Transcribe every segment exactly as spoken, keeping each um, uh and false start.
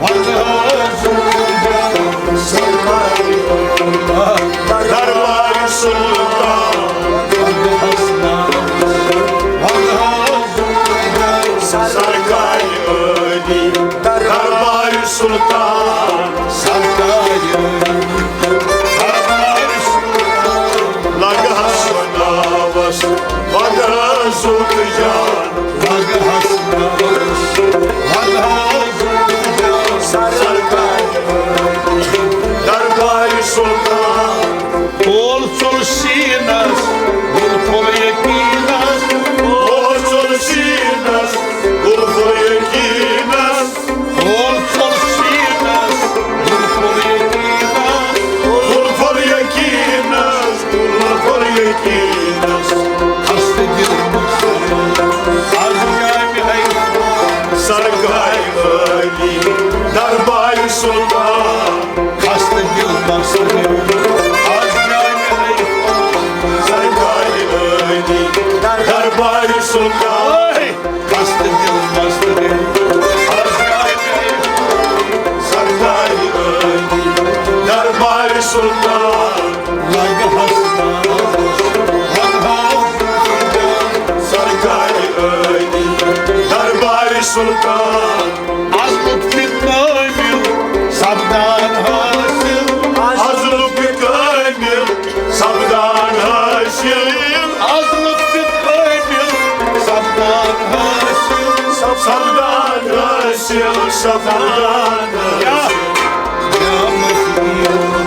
دربار سلطان، سرکار عالی، دربار سلطان، سرکار عالی، دربار سلطان، لگہس ناوس، وگہس زُت جان۔ دربار سلطان۔ کول ژوٚل سیٖنس، گُل پھوٚل یقیٖنس۔ کول ژوٚل سیٖنس، گُل پھوٚل یقیٖنس۔ کول ژوٚل سیٖنس، گُل پھوٚل یقیٖنس۔ گُل پھوٚل یقیٖنس۔ گُل پھوٚل یقیٖنس۔ خستہٕ دِل مُسلِم، از جامہِ عرفان۔ سرکار عٲلی، دربار سلطان۔ خستہٕ دِل مُسلِم، از جامہِ عرفان۔ سرکار عٲلی، دربار سلطان۔ خستہٕ دِل مُسلِم، از جامہِ عرفان۔ سرکار عٲلی، دربار سلطان۔ لگہس ناوس، وگہس زُت جان۔ سرکار عٲلی، دربار سلطان۔ از لطفِ کامل سپدان حٲصِل۔ از لطفِ کامل سپدان حٲصِل۔ از لطفِ کامل سپدان حٲصِل۔ سپدان حٲصِل، سپدان حٲصِل۔ نعمت عظم،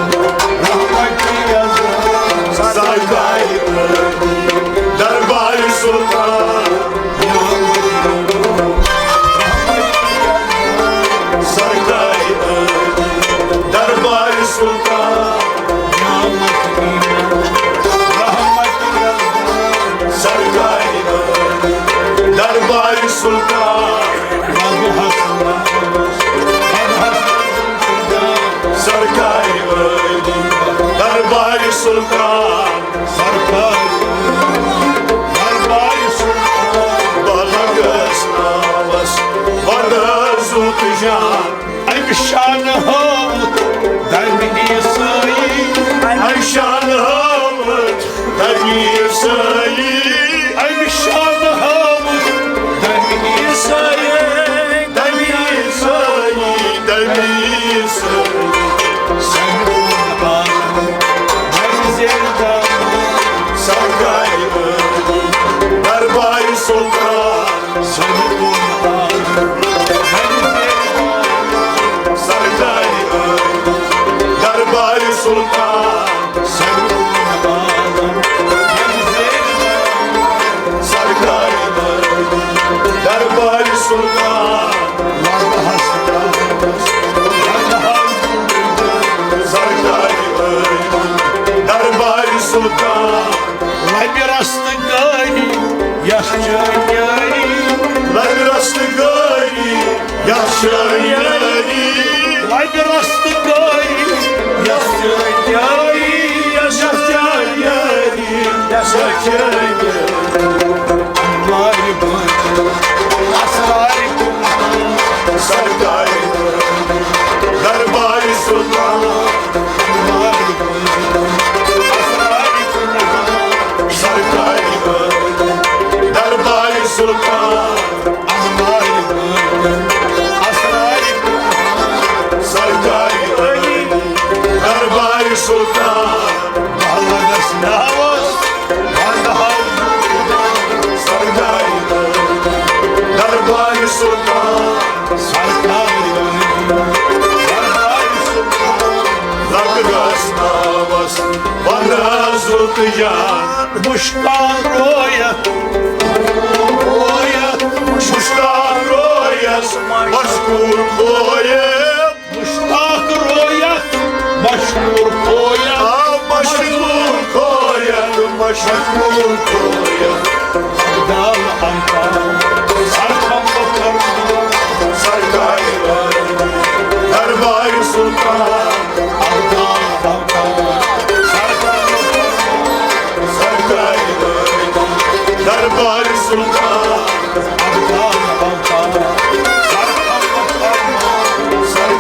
رحمت عظم۔ سرکار عٲلی، دربار سلطان۔ نعمت عظم، رحمت عظم۔ سرکار عٲلی، دربار سلطان۔ نعمت عظم، رحمت عظم۔ سرکار عٲلی، دربار سلطان۔ وگہس ناوس، وگہس سرکار عٲلی، دربار سلطان۔ سرکار عٲلی، دربار سلطان۔ بلغس ناوس، وگہس زُت جان۔ أمۍ شان ہٲوٕتھ دَمہِ عیسٲیی۔ أمۍ شان ہٲوٕتھ دَمہِ عیسٲیی۔ أمۍ شان ہٲوٕتھ دَمہِ عیسٲیی۔ دَمہِ عیسٲیی، دَمہِ عیسٲیی۔ سمعون عالم، دَمہِ زیرِ دامن۔ سرکار عٲلی، دربار سلطان۔ سمعون عالم، دَمہِ زیرِ دامن۔ سرکار عٲلی، دربار سلطان۔ سرکار عٲلی، دربار سلطان۔ سرکار عٲلی، دربار سلطان۔ لبہِ رستگٲری یس چٲنۍ یٲری۔ لبہِ رستگٲری یس چٲنۍ یٲری۔ لبہِ رستگٲری یس چٲنۍ یٲری۔ یس چٲنۍ یٲری۔ یس چٲنۍ یٲری۔ لارِ بٲنۍ اسرارِ کُن۔ سرکار دربار سلطان۔ سرکار دربار سلطان۔ سرکار دربار سلطان۔ بلغس ناوس، بلغس سرکار دربار سلطان۔ سرکار دربار سلطان۔ لگہس ناوس، بلغس زُت جان۔ مشتاق رویت، رویت، مشتاق رویت، مشکور رویت۔ مشتاق رویت، مشکور رویت۔ آ، مشکور رویت، مشکور رویت۔ ابدال ابدال، سرکار، سرکار دربار سلطان۔ ابدال ابدال، سرکار دربار سلطان۔ ابدال ابدال، سرکار،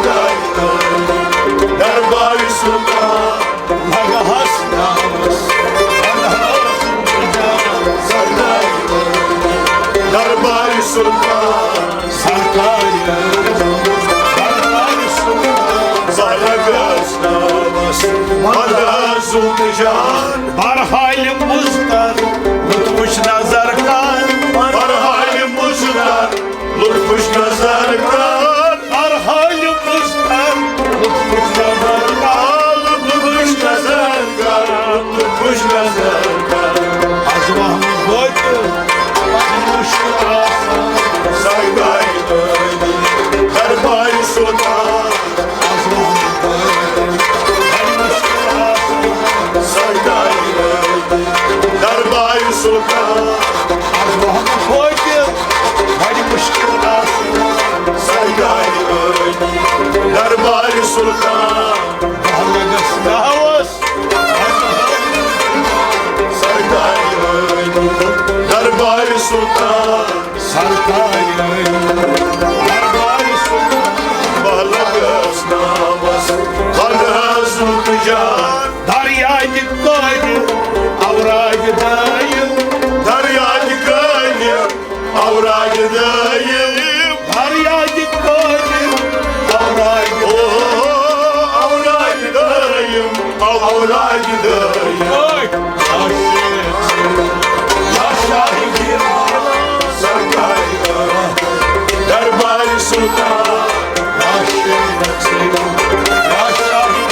پگاہ زُو تہٕ جان۔ برحالہِ مُضطر لطفٕچ نظر کر۔ برحالہِ مُضطر لطفٕچ نظر کر۔ برحالہِ مُضطر لطفٕچ نظر کر۔ لطفٕچ نظر کر۔ لطفٕچ نظر کر۔ از وہمہٕ ہوتہِ مُشکِل آسان۔ سردار عٲلی دربارِ سلطان۔ سردار عٲلی دربارِ سلطان۔ از وہمہٕ ہوتہِ وۄنۍ مُشکِل آسان۔ سردار عٲلی دربارِ سلطان۔ بہٕ لگس ناوس۔ سردار عٲلی دربارِ سلطان۔ سردار عٲلی دربارِ سلطان۔ بہٕ لگس ناوس۔ پگاہ زُو تہٕ جان۔ دریاے قٲدِر، اوراج دٲیِم۔ دریاے قٲدِر، اوراج دٲیِم۔ دریاے قٲدِر، اوراج، او، اوراج دٲیِم، اوراج دٲیِم۔ یا شاہی گیرا، سردار عٲلی دربارِ سلطان۔ یا شیخ سید، یا شاہی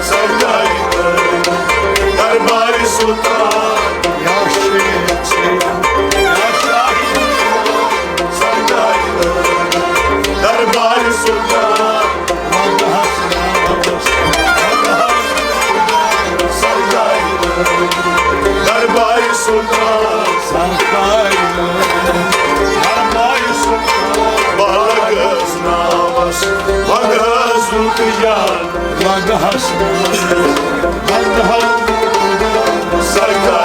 سردار عٲلی دربارِ سلطان۔ یا شیخ سید، یا شاہی سردار عٲلی دربارِ سلطان۔ سردار عٲلی دربارِ سلطان۔ سردار عٲلی دربارِ سلطان۔ بہٕ لگس ناوس، پگاہ زُو تہٕ جان۔ پگاہ زُو تہٕ جان۔ سردار